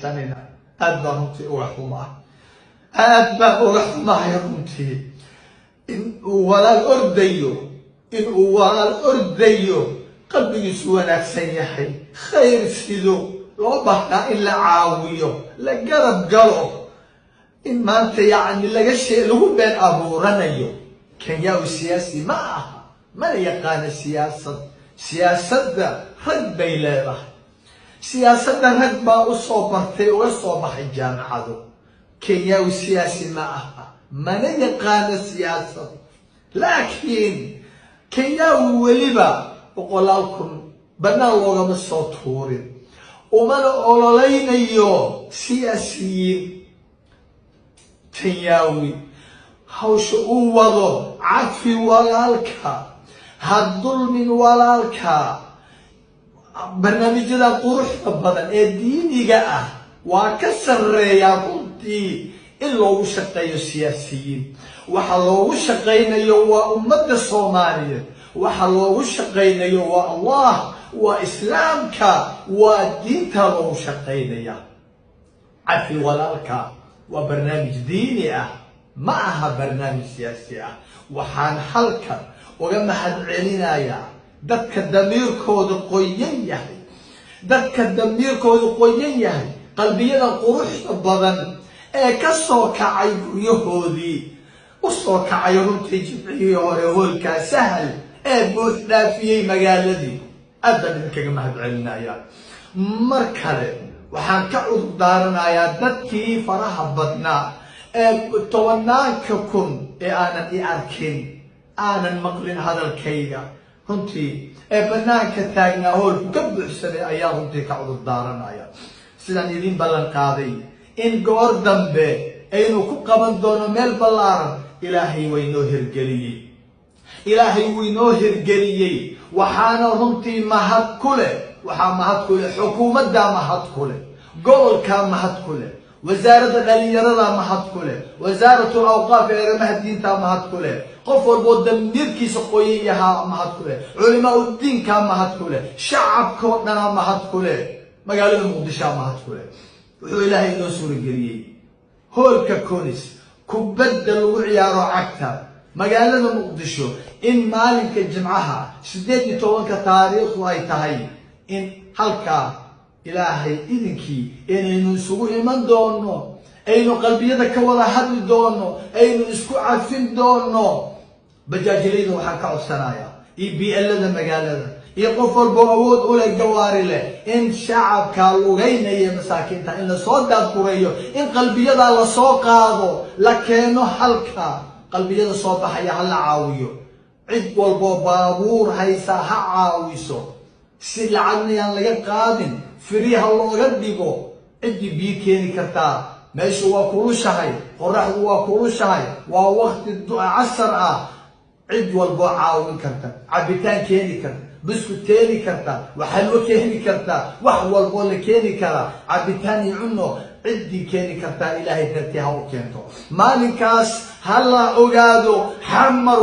Aad baan runtii uga xumaa, aad baan uga xumahay runtii in uu walaal ordayo, in uu walaal ordayo, qalbigiisu wanaagsan yahay, khayr sido, loo baahnaa in la caawiyo, la garab galo, in maanta yacni laga shee lagu been abuuranayo. Kenyawi siyaasi ma aha, mana yaqaano siyaasad. Siyaasadda rag bay leedahay, siyaasadda rag baa u soo bartay, uga soo baxay jaamacado. Kenyawi siyaasi ma aha, mana yaqaano siyaasad. Laakiin Kenyawi weliba boqolaal kun bannaan loogama soo tuurin, umana ololaynayo siyaasiyiin. Kenyawi hawsha uu wado, cafi walaalka, ha dulmin walaalka. Barnaamijyada quruxda badan ee diiniga ah waa ka sarreeyaa runtii in loogu shaqeeyo siyaasiyiin. Waxa loogu shaqaynayo waa ummadda Soomaaliyeed, waxa loogu shaqaynayo waa Allah, waa Islaamka, waa diinta loogu shaqaynaya. Cafi walaalka waa barnaamij diini ah, ma aha barnaamij siyaasi ah. Waxaan halkan uga mahad celinayaa dadka damiirkooda qoyan yahay, dadka damiirkooda qoyan yahay, qalbiyada quruxda badan ee ka soo kacay guryahoodii, u soo kacay runtii jimcihii hore hoolkaa Sahal ee buux dhaafiyey magaaladii. Aad baan idinkaga mahad celinayaa. Mar kale waxaan ka cudur daaranayaa dadkii faraha badnaa ee tobanaanka kun ee aanan i arkin, aanan maqlin hadalkayga runtii, ee banaanka taagnaa hoolku ka buuxsamay ayaa runtii ka cudur daaranaya. Sidaan idin ballan qaaday in goor dambe aynu ku qaban doono meel ballaaran, Ilaahay waynoo hirgeliyey, Ilaahay wuu inoo hirgeliyey. Waxaana runtii mahad ku leh, waxaa mahad ku leh xukuumaddaa, mahad ku leh gobolkaa, mahad ku leh wasaaradda dhalinyarada, mahad ku leh wasaaratul awqaaf ee arrimaha diintaa, mahad ku leh qof walboo damiirkiisa qoyan yahaa, mahad ku leh culimaa udiinkaa, mahad ku leh shacabkoo dhanaa, mahad ku leh magaalada Muqdishoa, mahad ku leh. Wuxuu Ilaahay inoo suurageliyey hoolka Conis, kubadda lagu ciyaaro cagta magaalada Muqdisho, in maalinka Jimcaha 18-ka taariikhdu ay tahay, in halkaa Ilaahay idinkii inaynu isugu iman doono, aynu qalbiyada ka wada hadli doono, aynu isku cafin doono. Bajaajilayda waxaan ka codsanayaa iyo bielada magaalada iyo qof walboo awood u leh, gawaari leh, in shacabka lugaynaya masaakiinta in lasoo daadgureeyo, in qalbiyadaa lasoo qaado, la keeno halka. Qalbiyada soo baxaya ha la caawiyo, cid walboo baabuur haysaa ha caawiso, si lacagna yaan laga qaadin, free ha looga dhigo. Ciddii biyo keeni kartaa, meeshu waa kulushahay, qoraxdu waa kulushahay, waa wakti casar ah. Cid walboo caawin karta, cabitaan keeni karta, buskut keeni karta, waxalwo keeni karta, wax walboo la keeni karaa, cabitaan iyo cuno, ciddii keeni kartaa Ilaahay dartii ha u keento. Maalinkaas ha la ogaado Xamar.